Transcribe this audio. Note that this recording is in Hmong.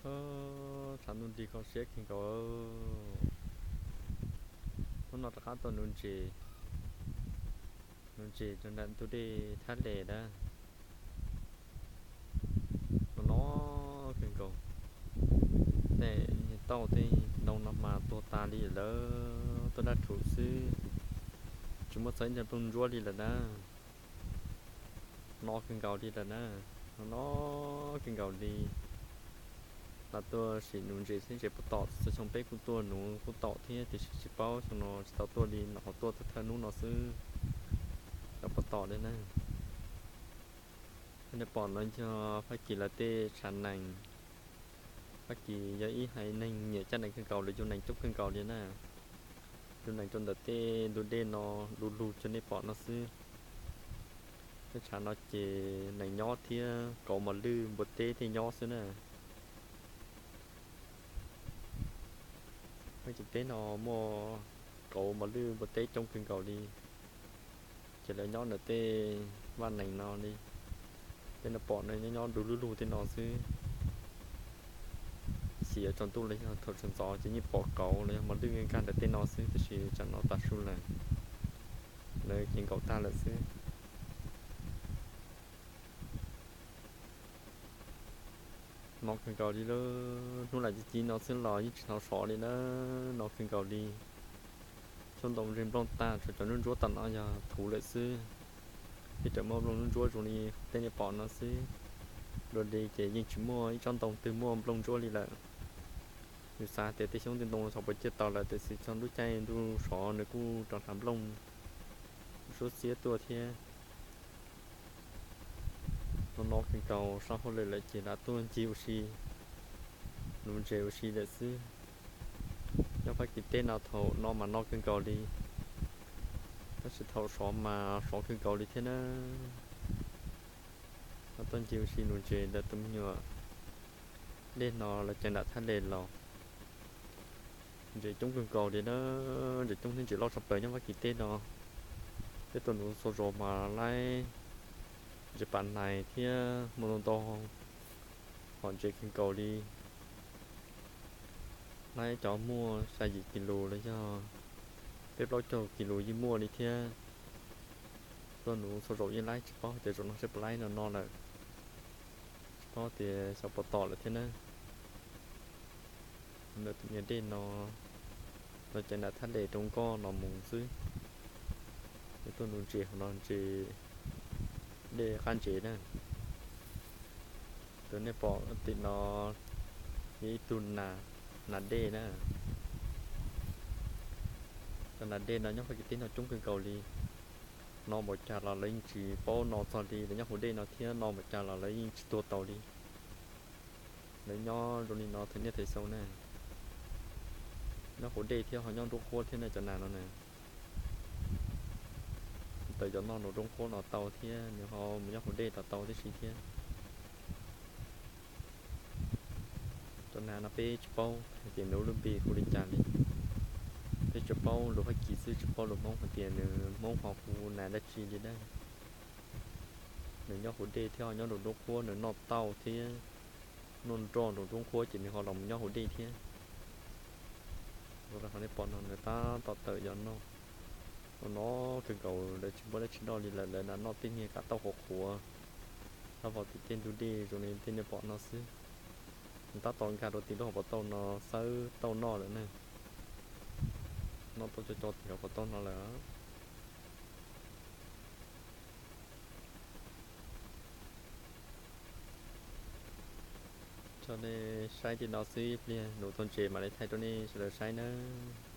Tshav ntuj nrig kho siab kawg nkaus. Hnub no rov qab tuaj nuv ntses, nuv ntses rau nram ntug dej Thab Les na. No no kawg nkaus. Tej niag tauj tej ntoo no mas tuag tas li lawm, tuaj daj rhuv xwb, tsis muaj txog ib nplooj ntsuab li lawm na. No kawg nkaus li lawm na, no no kawg nkaus li. Lam tuaj sim nuv ntses xwb, ntses puas tom, xyoo peb kuj tuaj nuv kuj tom thiab tiam sis tsis paub xyoo no tsis tau tuaj li, no ho tuaj thawj thawj hnub no xwb, xyov puas tom li na. Thiab nej pom no yog Fab Kis lawv tej tshav nees. Fab Kis yog ib haiv neeg nyiam caj nees kawg nkaus, lawv yug nees coob kawg nkaus li na. Yug nees rau ntawm tej ntug dej no du lug cov nej pom no xwb. Tej tshav no ces nees nyob thiab kauv mos lwj npua teb tej nyob xwb na. Fab Kis teb no muaj kauv mos lwj npua teb coob kawg nkaus li, ces lawv nyob ntawm tej vaj nees no li. Tej nej pom no nyob nyob du lug lug tej no xwb. Ib xis yuav tsaus ntuj los yog thaum tsaus ntxov ces yeej pom kauv los yog mos lwj nkag ntawm tej no xwb, tiam sis tsam no tav su lawm, lawv ces nkaum tag lawm xwb. No kawg nkaus li lawm, hnub lam ci ci no xwb los yeej tsis hnov sov li na, no kawg nkaus li. Xyoob ntoo nrig nplooj tag, tshuav cov nruab ntsuab tom no yog thuv lawm xwb. Thiab tseem muaj nplooj nruab ntsuab zoo li tej nej pom no xwb. Dua li ces yeej tsis muaj ib tsob ntoo twg muaj nplooj ntsuab li lawm. Yus xav tias tej xyoob tej ntoo xyov puas ciaj tau lawm, tiam sis txog lub caij ntuj sov nws kuj rov hlav nplooj suab xiab tuaj thiab. No no kawg nkaus, sab hauj lwm lawm ces lam tuaj ncig ua si, nuv ntses ua si lawm xwb. Nyob Fab Kis teb no thaum no mas no kawg nkaus li, tab sis thaum sov mas sov kawg nkaus li thiab na. Tuaj ncig ua si nuv ntses ntawm tus me nyuam dej no lawv cev nram Thaj Les los. Ntses coob kawg nkaus li na, ntses coob thiab ntses loj tshaj plaws nyob Fab Kis teb no. Peb tuaj nuv txhua zaus mas laib ntses pas nais thiab muaj ntau ntau hom ntses kawg nkaus li. Laib cov muaj xya yim kis lus los yog peb plaub caug kis lus yeej muaj li thiab. Tuaj nuv txhua zaus yeej laib, tsis paub tias zaum no seb puas laib no no lawm, tsis paub tias xyov puas tom lawm thiab na. Ntawm tus me nyuam dej no, lawv cev nram Thaj Les rau nkoj no mus xwb. Peb tuaj nuv ntses hauv no, ntses dej qab ntses na. Tus nej pom tim no yog ib tug nas dej na. Cov nas dej no nyob Fab Kis teb no coob kawg nkaus li. No npaum cas los lawv yeej tsis paub no txog li, lawv nyob hauv dej no thiab no npaum cas los lawv yeej tsis tuag tau li. Lawv nyob zoo li no thaum niaj thaum xyoo na. Nyob hauv dej thiab ho nyob nruab nqhuab thiab na cov nas no na. Tawm cov noj nraum nruab nqhuab los tau thiab nws ho mus nyob hauv dej los tau tib si thiab. Cov nas no peb tsis paub hais tias nws lub npe hu li cas li. Peb tsuas paub lus Fab Kis xwb, tsis paub lus Hmoob hais tias nws Hmoob ho hu nas dab tsi li na. Nws nyob hauv dej thiab ho nyob nraum nruab nqhuab, nws noj tauj thiab noj nroj nraum nruab nqhuab ces nws ho los mus nyob hauv dej thiab. Ua li qhov nej pom no nws tab tom tawm cov noj. No no kawg nkaus, lawv tsis muaj dab tsi noj li lawm, lawv lam noj tej niag kav tauj qhuav qhuav, tab vos tim tej ntug dej zoo li tej nej pom no xwb. Nws tab tom nkag rau tim lub hauv paus tauj no xawb tauj noj lawm na. Noj tauj co co tim hauv paus tauj no lawm. Tso nej saib li no xwb, ib pliag nuv tau ntses mam li thaij rau nej sawv daws saib nawb.